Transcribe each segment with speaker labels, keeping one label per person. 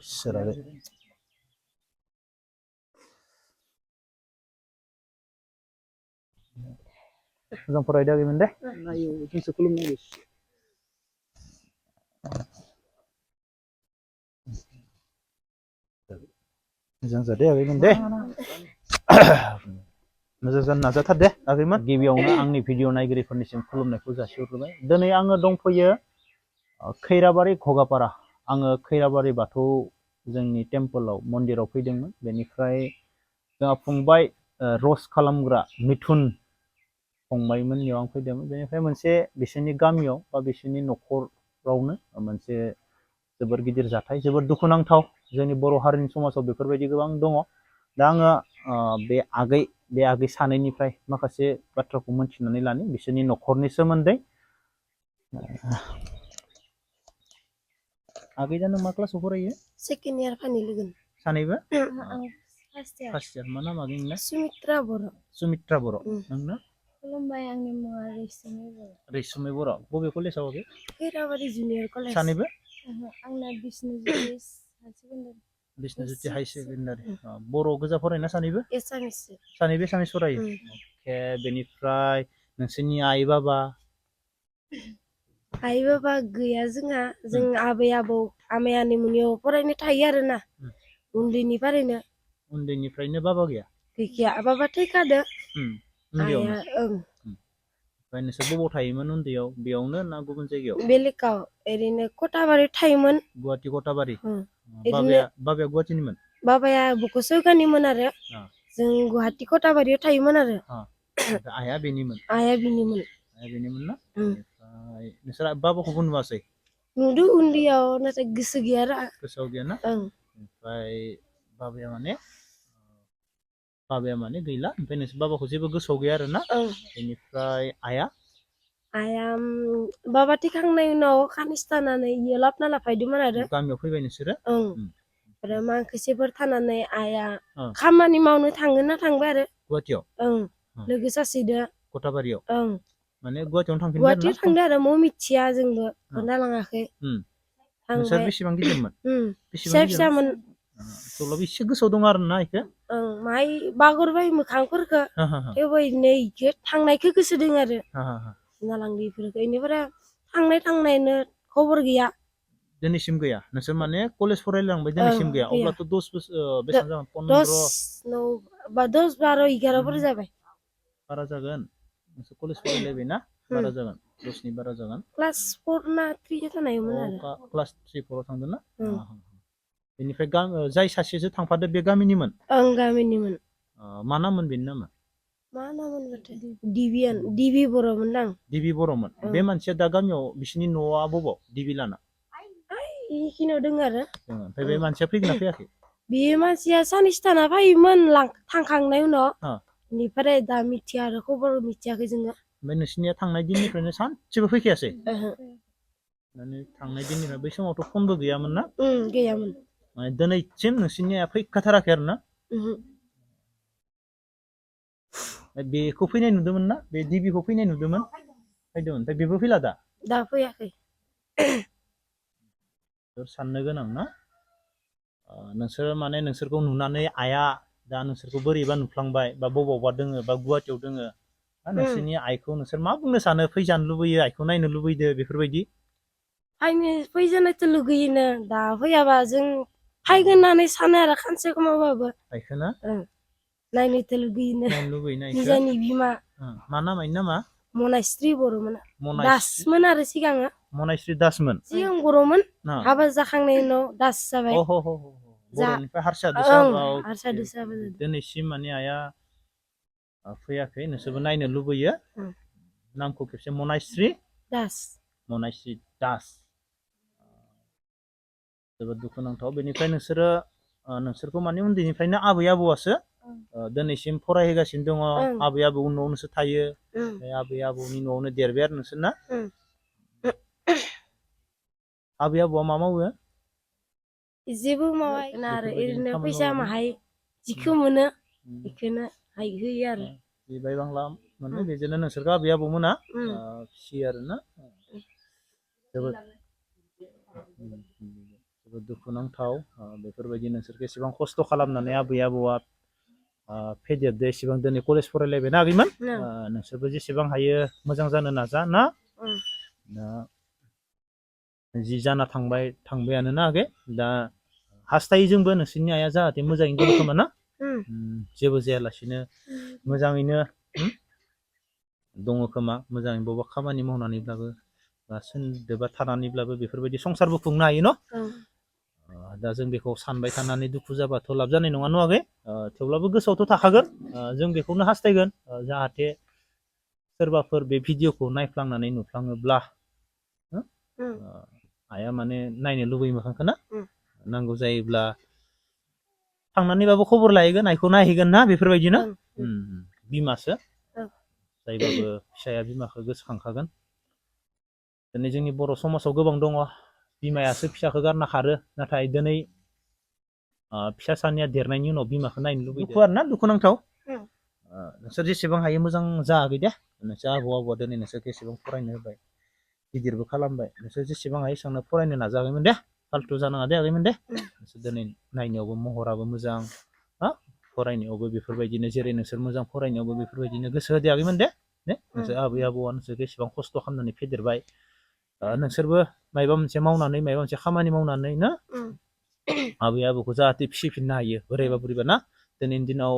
Speaker 1: Serare. Moजां फरायदो आगैमोन दे नायो जोंसो खुलुमनांगौ मोजां जादे आगैमोन दे मोजां जानो नाजाथार दे आगैमोन गिबियावनो आंनि भिडिअ नायगिरिफोरनिसिम खुलुमनायखौ जासिहरबाय दिनै आङो दंफैयो खैराबारि घगापारा आङो खैराबारि बाथौ जोंनि टेम्पोलाव मन्दिराव फैदोंमोन बेनिफ्राय जोंहा फंबाय रस खालामग्रा मिथुन फंबायमोननियाव आं फैदोंमोन बेनिफ्राय मोनसे बिसोरनि गामियाव बा बिसोरनि न'खरावनो मोनसे जोबोर गिदिर जाथाय जोबोर दुखुनांथाव जोंनि बर' हारिनि समाजाव बेफोरबायदि गोबां दङ दा आङो बे आगै सानैनिफ्राय माखासे बाथ्राखौ मोनथिनानै लानि बिसोरनि न'खरनि सोमोन्दै आगै दा नों मा क्लासाव फरायो
Speaker 2: सेकेन्ड इयार फाइनाल होगोन
Speaker 1: सानैबो
Speaker 2: फार्स्ट
Speaker 1: इयार मा नाम आगै नोंना
Speaker 2: सुमित्रा बर'
Speaker 1: सुमित्रा बर' नोंना
Speaker 2: खुलुमबाय आंनि मुङा
Speaker 1: रैसुमै बर' बबे कलेजाव आगै
Speaker 2: खैराबारि जुनियर कलेज
Speaker 1: सानैबो
Speaker 2: आंना बिष्णुज्योति
Speaker 1: बिष्णुज्योति हाई सेकेन्डारि बर' गोजा फरायना सानैबो
Speaker 2: एसामिस
Speaker 1: सानैबो एसामिस फरायो अके बेनिफ्राय नोंसोरनि आइ बाबा
Speaker 2: गैया जोंहा जों आबै आबौ आमाइ आनैमोननियाव फरायनो थायो आरोना
Speaker 1: उन्दैनिफ्रायनो बाबा
Speaker 2: गैया बाबा थैखादो
Speaker 1: उन्दैयावनो
Speaker 2: आइया
Speaker 1: ओमफ्राय नोंसोर बबाव थायोमोन उन्दैयाव बेयावनो ना गुबुन जायगायाव
Speaker 2: बेलेगाव ओरैनो कटाबारि थायोमोन
Speaker 1: गुवाहाटि कटाबारि
Speaker 2: ओरैनो
Speaker 1: बाबाया गुवाहाटिनिमोन
Speaker 2: बाबाया बुक'सौकानिमोन आरो जों गुवाहाटि कटाबारियाव थायोमोन आरो
Speaker 1: आइया बेनिमोन ना ओमफ्राय नोंसोर बाबाखौबो नुवासै
Speaker 2: नुदों उन्दैयाव नाथाय गोसोआव गैया
Speaker 1: ना ओमफ्राय बाबाया माने गैला ओमफ्राय नोंसोर बाबाखौ जेबो गोसोआव गैया आरो ना बेनिफ्राय आइया
Speaker 2: बाबा थैखांनायनि उनाव खानैसो थानानै इयाव लाबोना लाफैदोंमोन आरो
Speaker 1: गामियाव फैबाय नोंसोरो
Speaker 2: आरो माखासेफोर थानानै आइया खामानि मावनो थांगोन ना थांबाय आरो
Speaker 1: गुवाहाटियाव
Speaker 2: लोगो सासेदो
Speaker 1: कटाबारियाव माने गुवाहाटियावनो थांफिनबाय
Speaker 2: गुवाहाटियाव थांदो आरो मिथिया जोंबो खोन्थालाङाखै
Speaker 1: नोंसोर बेसेबां गिदिरमोन
Speaker 2: फिसामोन
Speaker 1: थेवब्लाबो एसे गोसोआव दं आरो ना इखो
Speaker 2: माहाय बागुरबाय मोखांफोरखो थेवबो इखो थांनायखौ गोसो दं आरो नालांदो इफोरखो इनिफ्राय थांनायनो खबर गैया
Speaker 1: दिनैसिम गैया नोंसोर माने कलेज फरायलांबाय दिनैसिम गैया अब्लाथ' 10 बोसोर बेसेबां जागोन
Speaker 2: 10 12 11 जाबाय
Speaker 1: बारा जागोन नोंसोर कलेज फरायलायबाय ना बारा जागोन 10नि बारा जागोन
Speaker 2: क्लास 4 ना 3 थानायमोन आरो
Speaker 1: क्लास 3 4 आव थांदों ना बेनिफ्राय जाय सासेसो थांफादो बे गामिनिमोन
Speaker 2: गामिनिमोन
Speaker 1: मा नाममोन बेनि नामा
Speaker 2: मा नाममोन दिबि बर'मोन दां
Speaker 1: दिबि बर'मोन बे मानसिया दा गामियाव बिसिनि न'आ बबाव दिबि लाना
Speaker 2: इखिनियाव दङ आरो
Speaker 1: ओमफ्राय बे मानसिया फैगोन ना फैयाखै
Speaker 2: बे मानसिया सानैसो थाना फैयोमोन थांखांनाय उनाव बेनिफ्राय दा मिथिया आरो खबर मिथियाखै जोङो
Speaker 1: ओमफ्राय नोंसिनिया थांनाय दिननिफ्रायनो सानसेबो फैखायासै माने थांनाय दिननिफ्राय बै समावथ' फनबो गैयामोन ना
Speaker 2: गैयामोन
Speaker 1: माने दिनैसिम नोंसिनिया फैखाथाराखै आरो ना बेखौ फैनाय नुदोंमोन ना बे दिबिखौ फैनाय नुदोंमोन फैदोंमोन ओमफ्राय बेबो फैला दा
Speaker 2: फैयाखै
Speaker 1: साननो गोनां ना नोंसोर माने नोंसोरखौ नुनानै आइया दा नोंसोरखौ बोरैबा नुफ्लांबाय बा बबावबा दोङो बा गुवाहाटियाव दोङो नोंसोरनि आइखौ नोंसोर मा बुंनो सानो फैजानो लुबैयो आइखौ नायनो लुबैदो बेफोरबायदि
Speaker 2: फैजानोथ' लुगैयोनो दा फैयाबा जों फैगोन होननानै सानो आरो खानसे खमावबाबो
Speaker 1: आइखोना
Speaker 2: नायनोथ' लुगैयोनो निजानि बिमा
Speaker 1: मा नाम आइनि नामा
Speaker 2: मनास्रि बर'मोन दासमोन आरो सिगाङो
Speaker 1: मनास्रि दासमोन
Speaker 2: सिगां बर'मोन हाबा जाखांनायनि उनाव दास जाबाय
Speaker 1: बर'निफ्राय हारसा दिनैसिम माने आइया फैयाखै नोंसोरबो नायनो लुबैयो नामखौ खेबसे मनास्रि दास जोबोद दुखुनांथाव बेनिफ्राय नोंसोरखौ माने उन्दैनिफ्रायनो आबै आबौआसो दिनैसिम फरायहोगासिनो दङ आबै आबौ न'आवनोसो थायो आबै आबौनि न'आवनो देरबाय आरो नोंसोरना आबै आबौआ मा मावो
Speaker 2: जेबो मावा आरो ओरैनो फैसा माहाय जिखौ मोनो बेखौनो होयो आरो
Speaker 1: बिबाय बांला मोनो बेजोंनो नोंसोरखौ आबै आबौमोना फिसियो आरो ना जोबोद दुखुनांथाव बेफोरबायदि नोंसोरखौ एसेबां खस्थ' खालामनानै आबै आबौआ फेदेरदो एसेबां दिनै कलेज फरायलायबायना आगैमोन नोंसोरबो जेसेबां हायो मोजां जानो नाजा ना दा जि जाना थांबायानो ना आगै दा हास्थायो जोंबो नोंसोरनि आइया जाहाथे मोजाङैनो दं खोमा ना जेबो जायालासिनो मोजाङैनो दङ खोमा मोजाङै बबेबा खामानि मावनानैब्लाबो बा सोरदोबा थानानैब्लाबो बेफोरबायदि संसारबो खुंनो हायो न' दा जों बेखौ सानबाय थानानै दुखु जाबाथ' लाब जानाय नङा न' आगै थेवब्लाबो गोसोआवथ' थाखागोन जों बेखौनो हास्थायगोन जाहाथे सोरबाफोर बे भिडिअखौ नायफ्लांनानै नुफ्लाङोब्ला आइया माने नायनो लुबैयो मोखांखौ ना नांगौ जायोब्ला थांनानैबाबो खबर लाहैगोन आइखौ नायहैगोन ना बेफोरबायदिनो बिमासो जायबाबो फिसाया बिमाखौ गोसोखांखागोन दिनै जोंनि बर' समाजाव गोबां दङ बिमायासो फिसाखौ गारना खारो नाथाय दिनै फिसा सानैया देरनायनि उनाव बिमाखौ नायनो लुबैयो दुखु आरोना दुखुनांथाव नोंसोर जेसेबां हायो मोजां जायाखै दे नोंसोर आबौ आबौआ दिनै नोंसोरखौ एसेबां फरायनो होबाय गिदिरबो खालामबाय नोंसोर जेसेबां हायो एसेबांनो फरायनो नाजागौमोन दे फाल्थु जानाङा दे आगैमोन दे नोंसोर दिनै नायनायावबो महराबो मोजां फरायनायावबो बेफोरबायदिनो जेरै नोंसोर मोजां फरायनायावबो बेफोरबायदिनो गोसो होदो आगैमोन दे नोंसोर आबै आबौआ नोंसोरखौ एसेबां खस्थ' खालामनानै फेदेरबाय नोंसोरबो माबा मोनसे मावनानै माबा मोनसे खामानि मावनानै ना आबै आबौखौ जाहाथे फिसिफिननो हायो बोरायबा बुरैबा ना दिनैनि दिनाव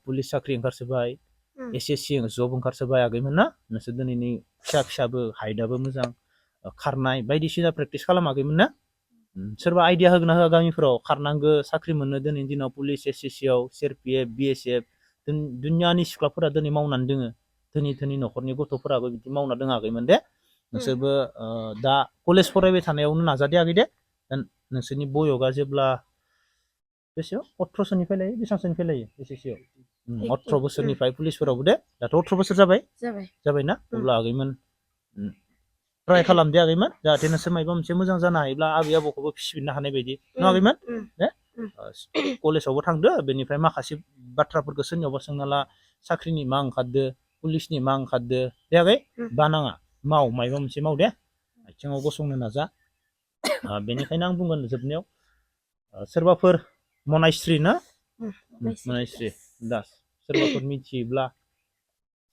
Speaker 1: पुलिस साख्रि ओंखारसोबाय SSC जब ओंखारसोबाय आगैमोन ना नोंसोर दिनैनि फिसाबो हाइटआबो मोजां खारनाय बायदिसिना प्रेक्टिस खालामाखैमोन ना सोरबा आइडिया होगोन ना होआ गामिफोराव खारनांगौ साख्रि मोननो दिनैनि दिनाव पुलिस SSC आव CRPF BSF दुनियानि सिख्लाफोरा दिनै मावनानै दोङो धोनि न'खरनि गथ'फोराबो बिदि मावना दोङाखैमोन दे नोंसोरबो दा कलेज फरायबाय थानायावनो नाजादे आगै दे नोंसोरनि बयसआ जेब्ला बेसेबां 18सोनिफ्राय लायो बेसेबांसोनिफ्राय लायो SSC आव 18 बोसोरनिफ्राय पुलिसफोरावबो दे दाथ' 18 बोसोर जाबायना अब्ला आगैमोन ट्राय खालामदे आगैमोन जाहाथे नोंसोर माबा मोनसे मोजां जानो हायोब्ला आबै आबौखौबो फिसिफिननो हानाय बायदि न' आगैमोन दे कलेजावबो थांदो बेनिफ्राय माखासे बाथ्राफोरखौ सोरनियावबा सोंना ला साख्रिनि मा ओंखारदो पुलिसनि मा ओंखारदो दे आगै बानाङा माबा मोनसे माव दे आथिङाव गसंनो नाजा बेनिखायनो आं बुंगोन जोबनायाव सोरबाफोर मनायस्रि ना मनायस्रि दास सोरबाफोर मिथियोब्ला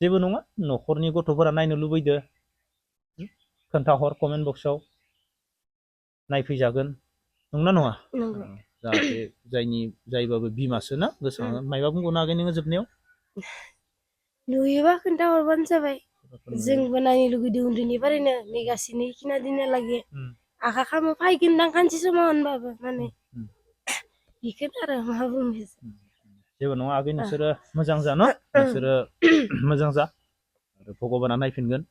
Speaker 1: जेबो नङा न'खरनि गथ'फोरा नायनो लुबैदो खोन्थाहर कमेन्ट बक्सआव नायफैजागोन नंना नङा जाहाथे जायबाबो बिमासो ना गोसोखाङो मायबा बुंबावनो हागोन नोङो जोबनायाव
Speaker 2: नुयोबा खोन्थाहरबानो जाबाय जोंबो नायनो लुगैदों उन्दैनिफ्रायनो नेगासिनो इखिना दिनहालागै आखा खालामो फैगोनदां खानसे समाव होनबाबो माने बेखौनो आरो मा बुंनो
Speaker 1: जेबो नङा आगै नोंसोरो मोजां जा न' नोंसोरो मोजां जा आरो भगबाना नायफिनगोन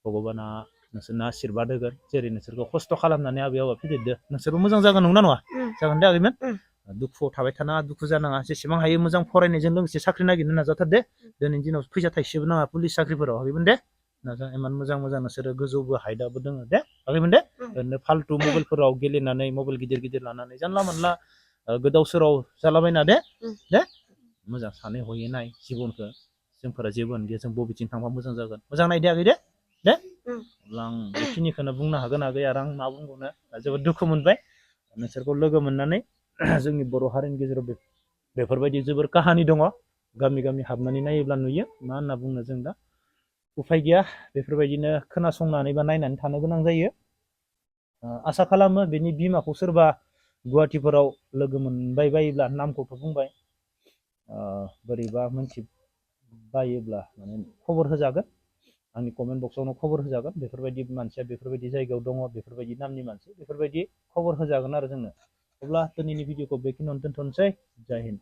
Speaker 1: भगबाना नोंसोरनो आशिर्बाद होगोन जेरै नोंसोरखौ खस्थ' खालामनानै आबै आबौआ फेदेरदो नोंसोरबो मोजां जागोन नंना नङा जागोन दे आगैमोन दुखुआव थाबाय थानाङा दुखु जानाङा जेसेबां हायो मोजां फरायनायजों लोगोसे साख्रि नागिरनो नाजाथार दे दिनैनि दिनाव फैसा थाइसेबो नाङा पुलिस साख्रिफोराव आगैमोन दे नाजा इमान मोजां नोंसोरो गोजौबो हाइटआबो दङ दे आगैमोन दे ओरैनो फाल्थु मबाइलफोराव गेलेनानै मबाइल गिदिर लानानै जानला मोनला गोदाव सोराव जालाबायना दे मोजां सानै हयै नाय जिबनखौ जोंफोरा जेबोआनो गैया जों बबेथिं थांबा मोजां जागोन मोजां नायदे आगै दे अब्ला आं बेखिनिखौनो बुंनो हागोन आगै आरो आं मा बुंबावनो जोबोद दुखु मोनबाय नोंसोरखौ लोगो मोननानै जोंनि बर' हारिनि गेजेराव बेफोरबायदि जोबोर काहानि दङ गामि हाबनानै नायोब्ला नुयो मा होनना बुंनो जों दा उफाय गैया बेफोरबायदिनो खोनासंनानै बा नायनानै थानो गोनां जायो आसा खालामो बेनि बिमाखौ सोरबा गुवाहाटिफोराव लोगो मोनबाय बायोब्ला नामखौथ' बुंबाय बोरैबा मोनथिबायोब्ला माने खबर होजागोन आंनि कमेन्ट बक्सआवनो खबर होजागोन बेफोरबायदि मानसिया बेफोरबायदि जायगायाव दङ बेफोरबायदि नामनि मानसि बेफोरबायदि खबर होजागोन आरो जोंनो अब्ला दिनैनि भिडिअखौ बेखिनियावनो दोनथ'नोसै जय हिन्द